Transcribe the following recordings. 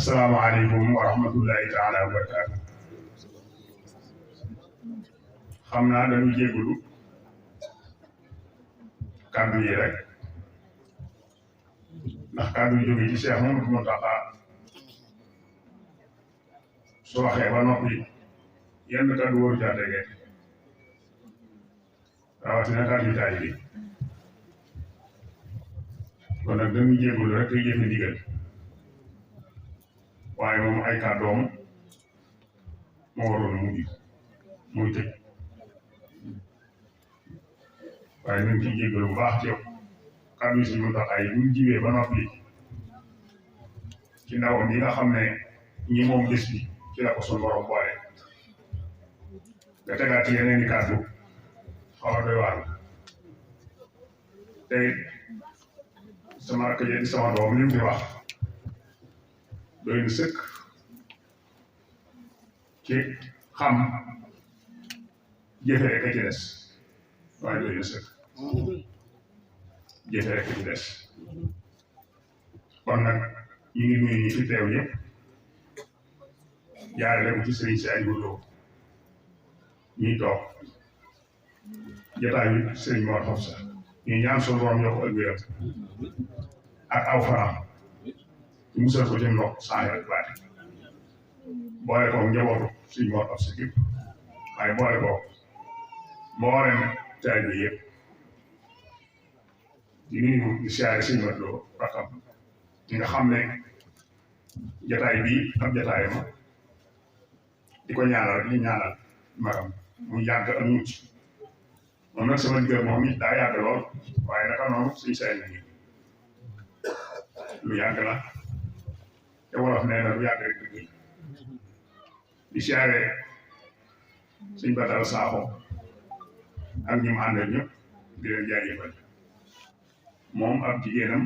asalaamaaleykum wa rahmatullahi taala wa barakaatu. xam naa dañu jégalu kàddu yi rek ndax kàddu yi jóge ci Cheikh Mamadou Mountakha su waxee ba noppi yenn kàddu wóoru caa tege rawatina kàddu taay bi kon nag dañuy jégalu rek tey jëfe ndigal waaye moom ay kàddoom moo waroon a mujj muy tëj waaye ñu ngi ciy jégalu bu baax ci yow kàddu yi si Mountakha yi bu ñu jiwee ba noppi ci ndawam yi nga xam ne ñi moom bés bi ci la ko suñu borom boole nga tegaat ci yeneen i kàddu xaw a doy waar tey sama rakk ji di sama doom li mu di wax doy na sëkk ci xam jëfe rek a ci des waaye doy na sëkk jëfe rek a ci des kon nag ñu ngi nuyu ñi fi teew ñëpp jaarale ko ci Serigne si ay wuloo ñuy toog jotaay bi Serigne Mor Xofsa ñu ñaan suñu borom yokk ak wéram ak aw faram ci musal ko ci ndox saa yi ak baati boole ko njabootu suñu Mor Xofsa gépp waaye boole ko mboolem taay bi yëpp di nuyu di siyaare Serigne Modou rakam ñi nga xam ne jotaay bii ab jotaayam di ko ñaanal di ñaanal magam mu yàgg ak mucc moom nag sama diggal moom it daa yàgg lool waaye naka noonu suñu say na ni lu yàgg la te wolof nee na lu yàgg rek dëgg di siyaare suñ batal saaxo ak ñi mu àndal ñëpp di leen jaajëfal moom ab jigéenam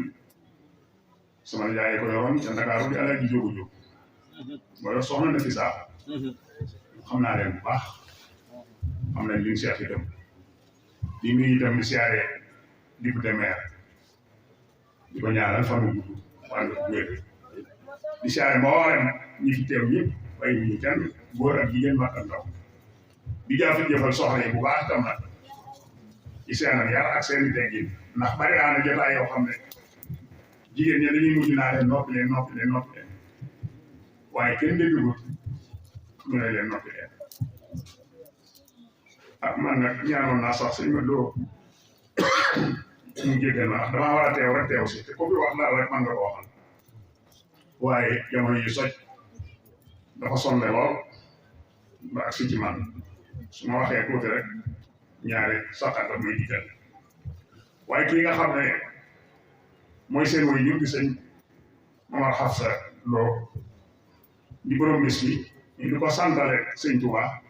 sama jaay ko yoroon ca Ndakaaru di Alaaji Jóogu Jóob mooy soxna na fi saaxo xam naa leen bu baax xam nañ liñ seet itam di nuyu itam di siyaare député maire di ko ñaanal fan wu gudd wàll bu wér di siyaare mboolem ñi fi teew ñëpp bay ñu kenn góor ak jigéen mag ak ndaw di jëfal soxla yi bu baax itam nag ci seen ak yar ak seen i teggin ndax bari naa ne jotaay yoo xam ne jigéen ñi dañuy mujj naa leen noppi leen waaye kenn dégluwul ñu ne leen noppi leen ah man nag ñaanoon naa sax suñu ma doo mu jéggal ma damaa war a teew rek teew si te ko fi wax daal rek man nga ko waxal waaye jamono yi soj dafa sonle lool ba ak si ci man su ma waxee tuuti rek ñaari saqata muy dikkal waaye kii nga xam ne mooy seen woy ñu di sëñ Momar Xafsa Lo di borom bis bi ñu di ko santale sëñ Tuubaa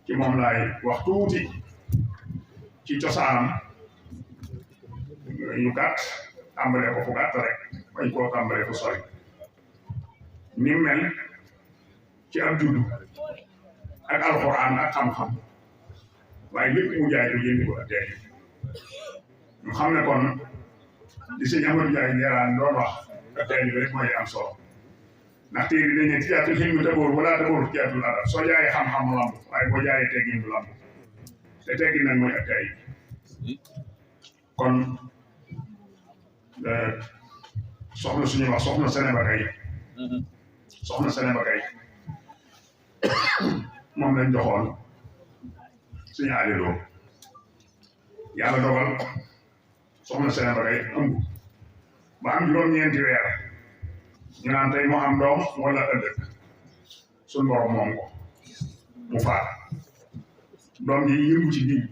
ci moom laay wax tuuti ci cosaanam yu gàtt tàmbalee ko fu gàtt rek bañ koo tàmbalee fu sori ni mel ci ab juddu ak alxuraan ak xam-xam waaye lépp mu jaay ko jëndi ko ak tey ñu xam ne kon di sëñ Amadou Ndiaye Ngeeraan doon wax ak tey bi rek mooy am solo ndax téere yi dañ ne tiyaatul xilmi tabóor wala tabóor tiyaatul adab soo jaayee xam-xam mu lamb waaye boo jaayee teggin du lamb te teggin nag mooy ak tey kon soxna suñuy wax soxna Sénéba kay moom lañ joxoon suñu aliloo yàlla dogal soxna Sénéba kay ëmb ba am juróom-ñeenti weer ñu naan tey moo am doom wala ëllëg suñu borom moom ko mu faat doom ji yëngu ci biir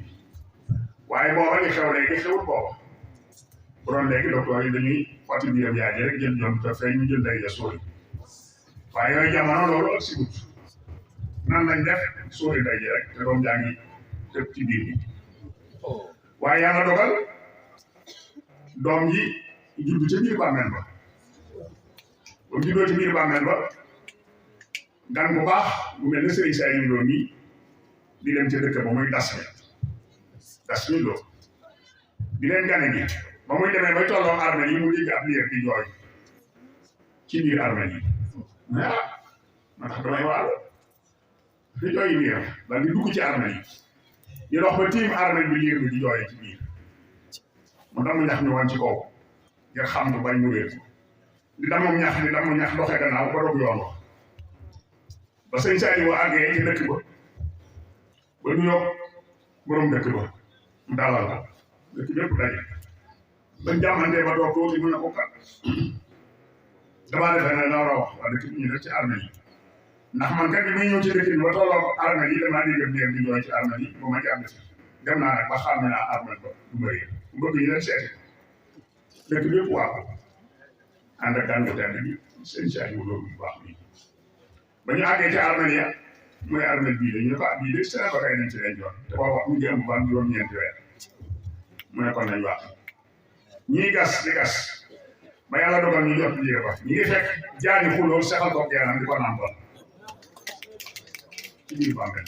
waaye booba li xew léegi xewut booba bu doon léegi docteur yi dañuy xotti biiram yaay ji rek jël ñoom te fay ñu jël day ja sóori waaye yooyu jamono loolu ak si wut nan lañ def sóori day ji rek te doom jaa ngi tëb ci biir bi waaye yàlla dogal doom ji juddu ca biir bàmmeel ba ba juddoo ci biir bàmmeel ba gan bu baax bu mel ne Serigne Say ñu doon nii di dem ca dëkk ba muy das mi loo di leen gane gi ba muy demee bay tolloo armée yi mu dégg ab liir di jooy ci biir armée yi mais ma tax damay waaru fi jooyi liir daal di dugg ci armée yi di dox ba tiim armée bi liir bi di jooyee ci biir mu damu ñax ñu woon ci kaw ngir xam nga bañ mu wér di damu ñax doxe gannaaw ba doog yoon wax ba sëñ Saliou àggee ci dëkk ba ñu yokk borom dëkk ba mu dalal la dëkk bépp daje bañ jàmmantee ba toog tuuti mën na ko kat damaa defee ne la war a wax waa dëkk bi ñu def ci armée yi ndax man kat bi muy ñëw ci dëkk bi ba tolloo armée yi damaa dégg ngeen di jooy ci armée yi ba ma jàng si dem naa nag ba xam ne naa armée ba du bëri bu bëgg ñu leen seeti dëkk bépp waa ko ànd ak daan tedd bi seen Saliou loolu bu baax bi ba ñu àggee ci armée ya mooy armée bii de ñu ne ko bii de seen bakay nañ ci leen jox te booba mu ngi ëmb ba juróom-ñeenti weer mu ne kon nañ wax ñii gas di gas ba yàlla dogal ñu jot lii ba ñi ngi fekk jaani xuloo sexal ko geenam di ko nàmpal ci biir bàmmeel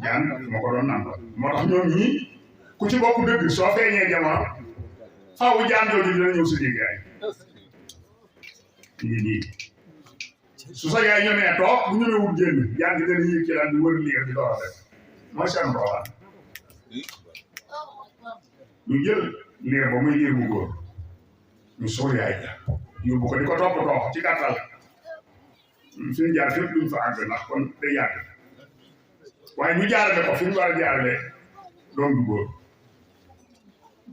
jaan moo ko doon nàmpal moo tax ñoom ñii ku ci bokk dëgg soo feeñee jamono faaw jaan jooju dina ñëw si dégg yaay ñu nii su sa yaay ñemee toog bu ñemewul génn jaan gi dana yéeg ci lan di wër liir di door a def mooy seen roxaan ñu jël liir ba muy liir bu góor ñu suul yaay ja yóbbu ko di ko toppatoo ci gàttal fi ñu jaar fépp duñ fa àgg ndax kon day yàgg waaye ñu jaarale ko fi ñu war a jaarale doom bu góor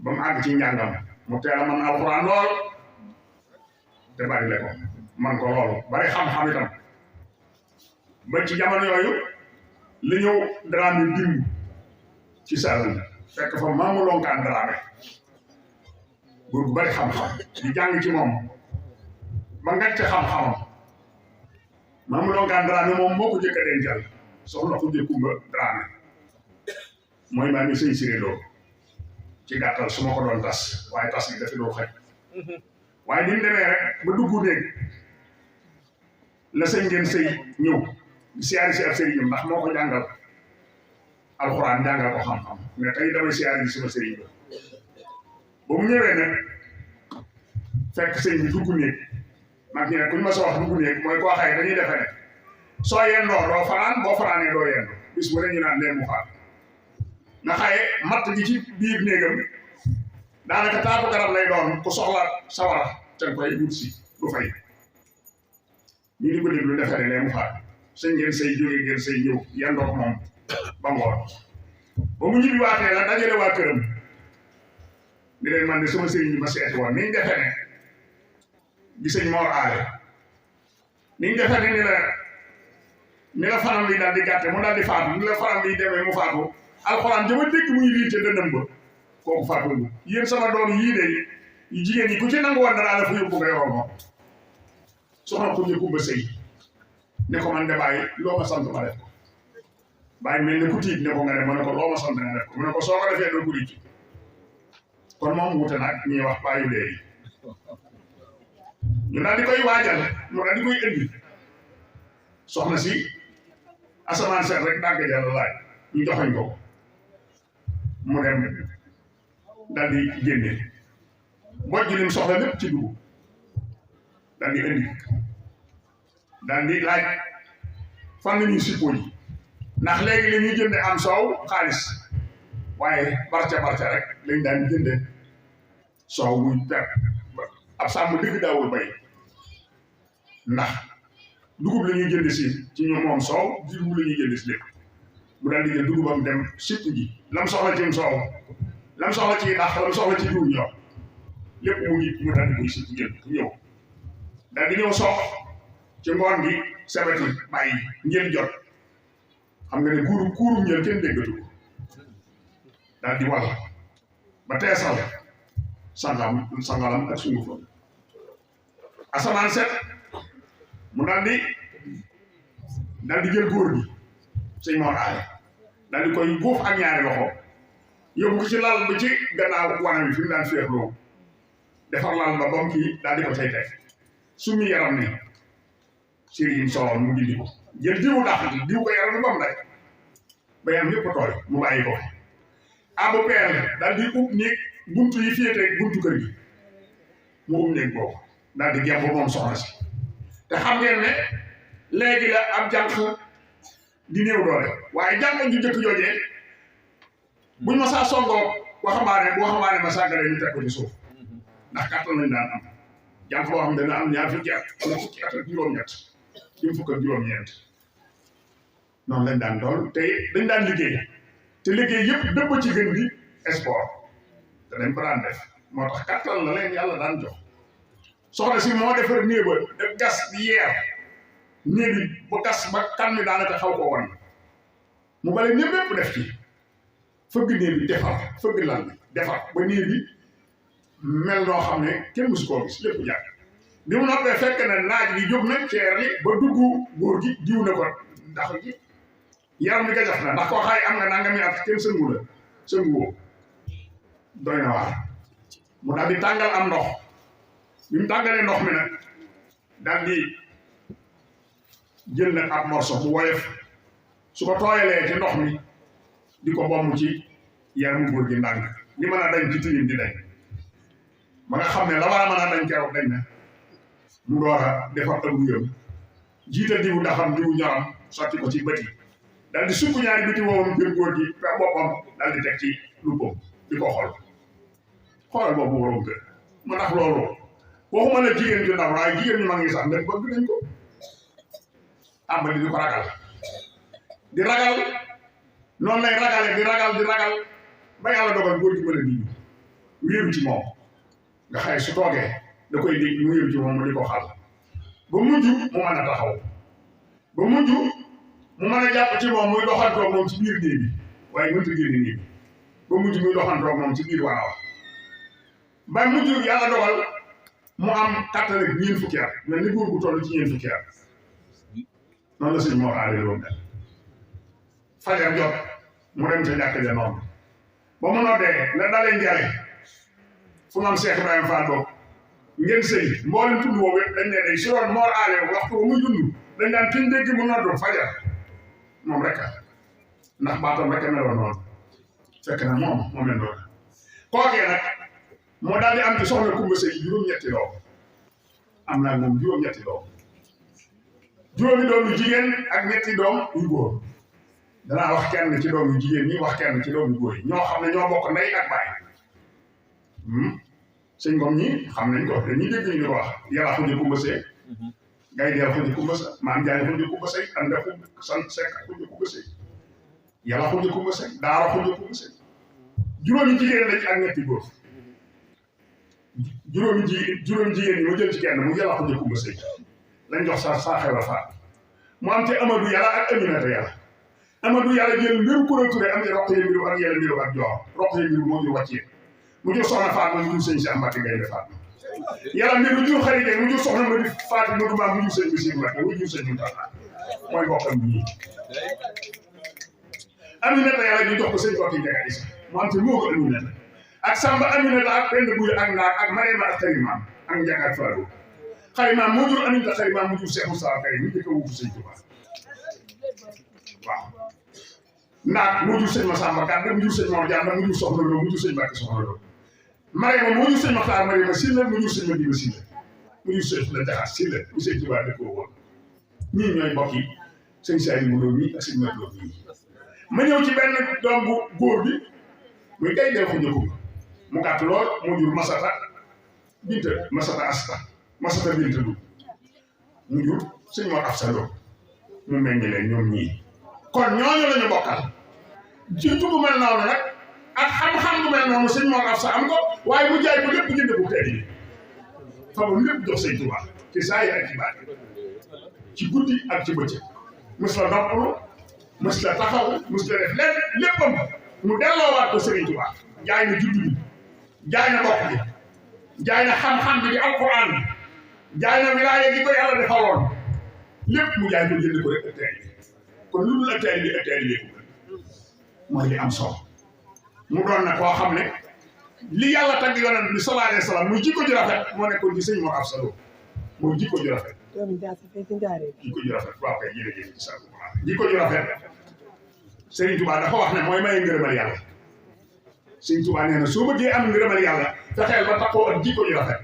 ba mu àgg ci njàngam mu teel a mën alxuraan lool te bari le ko man ko loolu bari xam-xam itam ba ci jamono yooyu li ñëw Dramé dimb ci Saalum fekk fa maamu lonkaan Dramé góor bu bari xam-xam di jàng ci moom ba ngacc xam-xamam maamu lonkaan Dramé moom moo ko jëkk a dencal soxna ko jëkkumba Dramé mooy maa ngi sëñ Siréloo ci gàttal su ma ko doon tas waaye tas bi dafa doo xaj waaye ni mu demee rek ba dugg néeg la sëñ ngeen sëy ñëw siyaari si ab sëriñam ndax moo ko jàngal alxuraan jàngal ko xam-xam mais tey damay siyaari si sama sëriñ ba ba mu ñëwee nag fekk sëñ bi dugg néeg mag ñi ne kuñ ma sa wax dugg néeg mooy koo xëy dañuy defe ne soo yendoo doo fanaan boo fanaanee doo yendoo bis bu ne ñu naan leen mu faat nga xaye matt gi ci biir néegam daanaka taatu garab lay doon ku soxla sawara te koy wut si du fay ñu di ko déglu defe ne leen mu faat sëñ ngeen say jóge ngeen say ñëw yendoog moom ba ngoon ba mu ñibbi waatee la dajale waa këram ni leen man de sama sëriñ bi ma seeti woon niñ defe ne di sëñ Mor aale niñ defe ne ni la fanam bi daal di gàtte mu daal di faatu ni la fanam bi demee mu faatu alxuraan jëma dégg muy riir ca dënnam ba kooku faatu yéen sama doom yii de yu jigéen yi ku ci nangu woon dara la fu yóbbu nga yoroo moom soxna ko njëkkumba sëy ne ko man de bàyyi loo ma sant ma def ko bàyyi mel ne ku tiit ne ko nga def ma ne ko loo ma sant nga def ko mu ne ko soo ko defee doo guddi ci kon moom wute nag ñuy wax bàyyi léegi ñu daal di koy waajal mu daal di koy indi soxna si asamaan seet rek dàgg jàll laaj ñu joxoñ ko mu dem daal di génne bojj lim soxla lépp ci dugub daal di indi daal di laaj fan la ñuy suppos yi ndax léegi li ñuy jënde am soow xaalis waaye barca rek lañ daan jënde soow muy per ab sàmm dëgg daawul bay ndax dugub la ñuy jënd si ci ñoom moom soow dugub la ñuy jënd si lépp mu daal di jël dugubam dem sipp ji lam soxla ci soow lam soxla ci ndax lam soxla ci jiw ñor lépp mu daal di koy sipp jël ñëw daal di ñëw sox ci ngoon gi sebeti bàyyi njël jot xam nga ne kuurum njël kenn déggatu ko daal di wal ba teesal sangalam ak sungufam asamaan set mu daal di jël góor gi sëñ Mor aale daal di koy góof ak ñaari loxo yóbbu ko ci lal bi ci gannaaw wana bi fi mu daan féexloo defar lal ba bam kii daal di ko cay teg summi yaram ni Serigne soloon mu dindi ko jël diwu dàq diw ko yaram ni bam day ba yaram yëpp tooy mu bàyyi ko abu peel daal di ub néeg buntu yi féete buntu kër gi mu ub néeg boobu daal di gemb moom soxna si te xam ngeen ne léegi la ab jànq di néew doole waaye jànq ju njëkk joojee buñ ma saa songoo waxambaane ma sàggale ñu teg ko ci suuf ndax kàttan lañ daan am jànq boo xam ne dana am ñaar fukki at wala fukki at ak juróom-ñett jëm fukk ak juróom-ñeent noonu lañ daan dool te dañ daan liggéey te liggéey yëpp dëpp ci gën di sport te dañ ko daan def moo tax kàttan la leen yàlla daan jox soxna si moo defar néeba def gas di yeer néeg bi ba gas ba kan mi daanaka xaw ko won mu bale ñëpp yëpp def ci fëgg néeg bi defar fëgg lal bi defar ba néeg bi mel noo xam ne kenn musu koo gis lépp jàpp bi mu noppee fekk na naaj bi jóg na ceer li ba dugg góor gi diw na ko ndax ji yaram bi gajaf na ndax koo xaay am nga nangami at kenn sënguwoo doy na waar mu daal di tàngal am ndox bi mu tàngalee ndox mi nag daal di jël nag ab morso bu woyof su ko tooyalee ci ndox mi di ko bomb ci yaramu góor gi ndànk li mën a dañ ci tilim di dañ ba nga xam ne la war a mën a dañ keroog dañ na mu door a defar ak wuyam jiital diwu daxam diwu ñoram sotti ko ci bët yi daal di sukk ñaari biti woowam jël góor gi per boppam daal di teg ci luppam di ko xoolal boobu waroon kër mu ndax loolu waxuma la jigéen ju ndaw waaye jigéen ñu mag ngi sax ndax bëgg nañ ko àmbali di ko ragal noonu lay ragale di ragal ba yàlla dogal góor gi mën a diñu wéeru ci moom nga xay su toogee da koy dégg mu wéeru ci moom mu di ko xal ba mujj mu mën a taxaw ba mujj mu mën a jàpp ci moom muy doxantoog moom ci biir néeg bi waaye mënta génne néeg bi ba mujj muy doxantoog moom ci biir waaw ba mujj yàlla dogal mu am kàttan ak ñeent fukki at mel ni góor gu toll ci ñeent fukki at noonu la sëñ moo aale loolu mel fajar jot mu dem ca jàkk ja noonu ba mu noddee la dalee njare fu mu am Cheikh Ibrahima Fall boobu ngeen sëy mboolem tudd boobu dañ ne day si roon moor aale waxtu ba muy dund dañ daan kiñ dégg mu noddu fajar moom rek ndax baatam rek a meloon noonu fekk na moom moo mel noonu kookee nag moo daal di am ci soxna Kumba Sëy juróom-ñetti doom am naa moom juróom-ñetti doom juróomi doom yu jigéen ak ñetti doom yu góor danaa wax kenn ci doom yu jigéen ñi wax kenn ci doom yu góor yi ñoo xam ne ñoo bokk ndey ak baay sëñ Ngom ñi xam nañ ko dañuy dégg ñu ko wax yàlla xuja Kumba Sëy gay deel xuja Kumba Sëy maam Jaay xuja Kumba Sëy anda sant Sekk xuja Kumba Sëy yàlla xuja Kumba Sëy daara xuja Kumba Sëy juróomi jigéen lañ ak ñetti góor juróomi jigéen ñi mu jël ci kenn mu yàlla xuja Kumba Sëy lañ jox saa xew la faat mu am ci Amadou yàlla ak Aminata yàlla Amadou yàlla jël mbiru Koura Touré am ci roq yi mbiru ak yàlla mbiru ak joor roq yi mbiru moo jur wàccee mu jur soxna Faat ma mu jur sëñ si Mbàkke Gaynde Faat yàlla mbiru jur xarit mu jur soxna ma di Faati Modou Ba mu jur sëñ bi si Mbàkke mu jur sëñ Muntaxa mooy bokkam ñii Aminata yàlla ñu jox ko sëñ Kokki Njaga Isa mu am ci moo Aminata ak Samba Aminata ak Penda Buy ak Ndaar ak Marema ak Xarimaam ak Njaga ak Faru Xarimaam moo jur Aminata Xarimaam mu jur Cheikh Moustapha Kay mu jëkk a wuutu sëñ Tuubaa waaw Ndaar moo jur sëñ Masamba Gàdd mu jur sëñ Mor Jàmba mu jur Soxna Lo mu jur sëñ Mbàkke Soxna Lo Marema moo jur sëñ Maxtaar Marema Silla mu jur sëñ Madiba Silla mu jur sëñ la Jaxaat Silla mu sëñ Tuubaa dëkkoo woon ñii ñooy mbokk yi sëñ Saliou Lo mi ak sëñ Mat Lo mi ma ñëw ci benn doom bu góor bi muy gay dee xuja Kumba mu gàtt lool moo jur Masata Binta Masata Asta Masata Binta Lu mu jur sëñ Mor Afsa Lo mu meññ leen ñoom ñii kon ñooñu lañu bokkal jiitu bu mel noonu nag ak xam-xam bu mel noonu sëñ Mor Afsa am ko waaye mu jaay ko lépp jënd bu tey bi fa mu lépp jox sëñ Tuubaa ci saa yi ak ci baat ci guddi ak ci bëccëg mës la noppalu mës la taxaw mës la def lenn léppam mu delloowaat ko Sëriñ Tuubaa jaay na juddu bi jaay na bokk bi jaay na xam-xam bi di alquran bi jaay na wilaaya gi ko yàlla defaloon lépp mu jaay ko jënd ko rek ëttee bi kon lu dul ëttee bi mooy li am solo mu doon na koo xam ne li yàlla tagg yonent bi sallallahu alayhi wa sallam muy jikko ju rafet moo nekkoon ci sëñ Mor Afsa Lo mooy jikko ju rafet jikko ju rafet waaw kay jërëjëf ci sa jikko ju rafet Sëriñ Tuubaa dafa wax ne mooy maye ngërëmal yàlla Sëriñ Tuubaa nee na soo bëggee am ngërëmal yàlla fexeel ba taxoo ak jikko ju rafet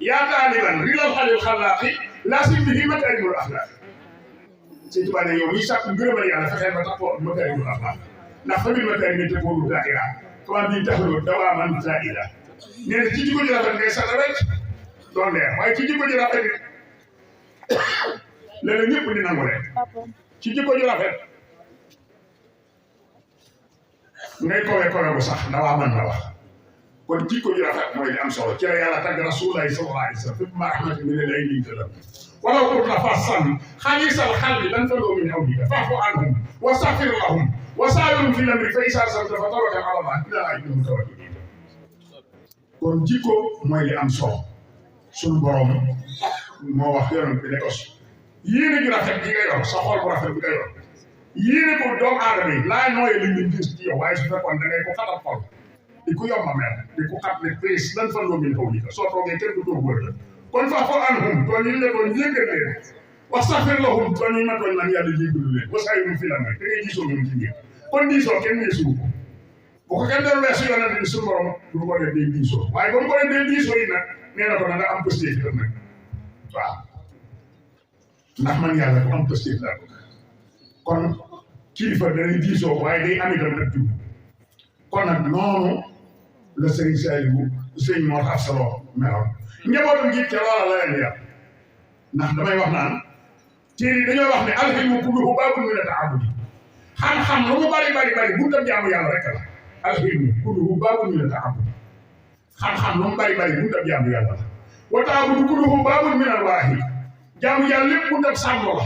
yaa taaliban rilal xalil xalaaqi laasim bihi makaarimul axlaaq Sëñ Tuubaa ne yow ñi sàkk ngërëmal yàlla fexeel ba taxoo makaarimul axlaaq ndax fa bil makaarimi takuunu daa'ira kama bi taxloo dawaaman zaa'ira nee na ci jikko ji rafet ngay sax rek doon leer waaye ci jikko ji rafet léeg-léeg ñëpp di nangu rek ci jikko ji rafet ngay kowe bu sax dawaa mën na wax kon jikko ji rafet mooy li am solo ci la yàlla tagg Rasulullaahi sallallaahu alayhi wa sallam fépp ma rahmatin mina llaahi linta lahum walaw kunta fassan xaliisal qalbi lanfaddu min hawlika fa'fu anhum wastaghfir lahum wa saawirhum fil amri fa izaa azamta fatawakkal ala llaahi inna llaaha yuhibbul mutawakkiliin kon jikko mooy li am solo suñu borom moo wax yonent bi ne ko yéene ju rafet bi nga yor sa xol bu rafet bi nga yor yéene ko doomu aadama yi laa nooyee li ñu gis ci yow waaye su fekkoon da ngay ko xatal xol di ko yomb a mel di ko xat ne bés lan fan loo min hawlika soo toogee kenn du toog wër la kon fa'fu anhum tooñ yi ñu la doon jéggal leen wastaghfir lahum tooñ yi ma tooñ man yàlla jéggalu leen wa saawirhum fil amri da ngay diisoo ñoom ci mbir kon diisoo kenn weesuwu ko bu ko kenn doon weesu yonent bi suñu borom du ko def day diisoo waaye ba mu ko def day diisoo yi nag nee na ko na nga am pëstéef yi nag waaw ndax man yàlla ko am pëstéef laa ko kon kilifa danañ diisoo waaye day am itam nag jub kon nag noonu la Serigne Saliou sëñ moo tax solo meloon njabootam gi ca loola la leen yar ndax damay wax naan téere yi dañoo wax ne alxilmu kulluhu baabun mina ta'abbudi xam-xam lu mu bari buntam jaamu yàlla rek la alxilmu kulluhu baabun mina ta'abbudi xam-xam lu mu bari buntam jaamu yàlla la wa ta'abbudu kulluhu baabun mina al-warahi jaamu yàlla lépp buntam sàmm la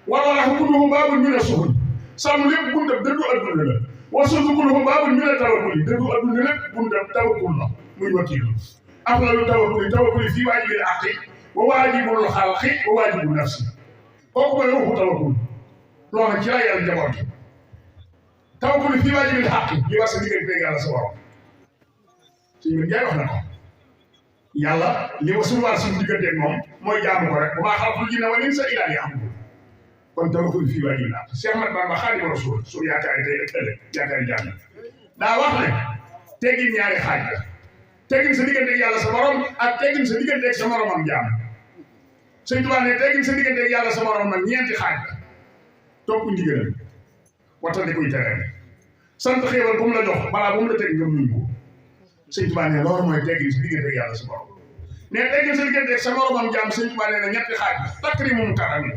wal-warahu kulluhu baabun mina suhud sàmm lépp buntam dëddu adduna la wa suhud kulluhu baabun mina tawakkuli dëddu adduna lépp buntam tawakkul la muy wakiilu afdalu tawakkuli fii waajibil haqqi wa waajibul xalqi wa waajibun nafsi kooku mooy ruuxu tawakkul loolu ci la yàlla njaboot gi tawakkuli fii waajibil haqqi li war sa diggante yàlla sa borom suñu mbir jaay wax na ko yàlla li ma suñu war suñu digganteeg moom mooy jaamu ko rek bu maa xalaqtul jinna wal insa illaa liya'buduun kon tawakkuli fii waajibil haqqi Cheikh Ahmad Bamba Xaadimu Rasuul suñu yaakaari tey ak ëllëg yaakaari jaam daa wax ne teggin ñaari xaaj la teggin sa digganteeg yàlla sa borom ak teggin sa digganteeg sa moromam jaam Sëñ Tuubaa ne teggin sa digganteeg yàlla sa borom nag ñeenti xaaj la topp ndigalam wattandi kuy tere sant xéewal bu mu la jox balaa bu mu la teg nga muñ ko Sëñ Tuubaa ne loolu mooy teggin sa digganteeg yàlla sa borom ne teggin sa digganteeg sa moromam jaam Sëñ Tuubaa ne na ñetti xaaj la takrimum karami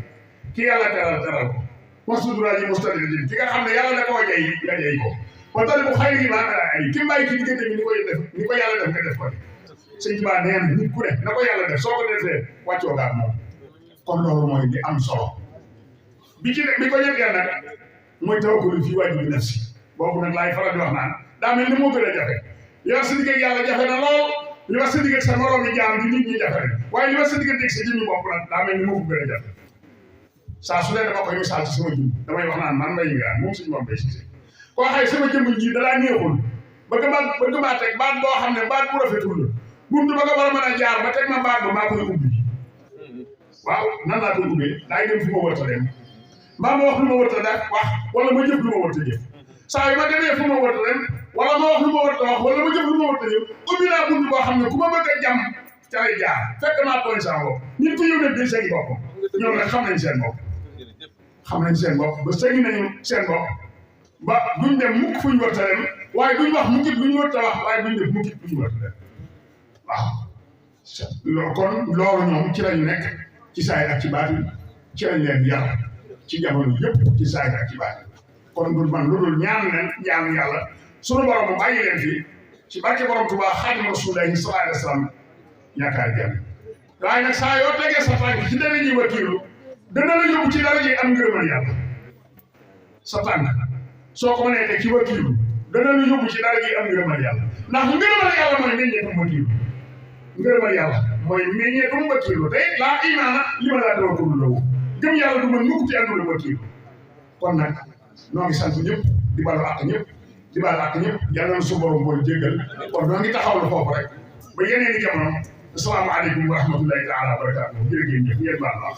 ki yàlla teral ko wasuduraaji mustadridin ki nga xam ne yàlla da koo jay nga jay ko wa talibu xayri ma ala ali ki mbay ci diggante bi ni ko yàlla def nga def ko Sëñ Tuubaa nee na nit ku ne na ko yàlla def soo ko defee wàccoo gaar moom kon loolu mooy li am solo bi ko ñetteel nag mooy tawakkul fii waajibi nafsi boobu nag laay faral di wax naan daa mel ni moo gën a jafe li war sa digg yàlla jafe na lool li war sa digg sa morom yi jaam di nit ñi jafe na waaye li war sa digg sa jëmmi bopp nag daa mel ni moo ko gën a jafe saa su ne dama koy misaal ci sama jëm damay wax naan man mbay ngaan moom suñu moom bay si koo xëy sama jëmm ji dalaa neexul bëgg maa teg baat boo xam ne baat bu rafetul la buntu ba nga war a mën a jaar ba teg ma baat ba maa koy ubbi waaw nan laa koy ubbee daay dem fu ma wërta dem mbaa ma wax lu ma wërta def wax wala ma jëf lu ma wërta jëf saa yu ma demee fu ma wërta dem wala ma wax lu ma wërta wax wala ma jëf lu ma wërta jëf ubbi naa buntu boo xam ne ku ma bëgg a jàmm ca lay jaar fekk naa tooñ saa bopp nit ku ñëw ne day segi boppam ñoom nag xam nañ seen bopp ba segi nañu seen bopp ba duñ dem mukk fuñ wërta dem waaye duñ wax mukkit luñ wërta wax waaye duñ def mukkit luñ wërta dem waaw kon loolu ñoom ci lañu nekk ci saay ak ci baatin ci lañ leen yar ci jamono yëpp ci saay ak ci baatin kon du man lu dul ñaan yàlla sunu borom bu bàyyi leen fii ci barke borom Tuubaa Xaadimu Rasuulillaahi sallallaahu alayhi wa sallam yaakaar jàmm waaye nag saa yoo tegee sa tànk ci dara ji wakiilu dana la yóbbu ci dara ji am ngërëmal yàlla sa tànk soo ko mënee teg ci wakiilu dana la yóbbu ci dara ji am ngërëmal yàlla ndax ngërëmal yàlla mooy meññeetum wakiilu ngërëmal yàlla mooy meññeetum wakiilu tey laa imaana li ma laa tawakkulu la gëm yàlla du mën mukk ci àndul wakiilu kon nag noo ngi sant ñëpp di balu àq ñëpp di balu àq ñëpp yàlla na su borom booy jéggal kon noo ngi taxawlu foofu rek ba yeneen i jamono asalaamaaleykum wa rahmatullahi taala wa barakaatu jërë ngeen jëf ngeen baal wax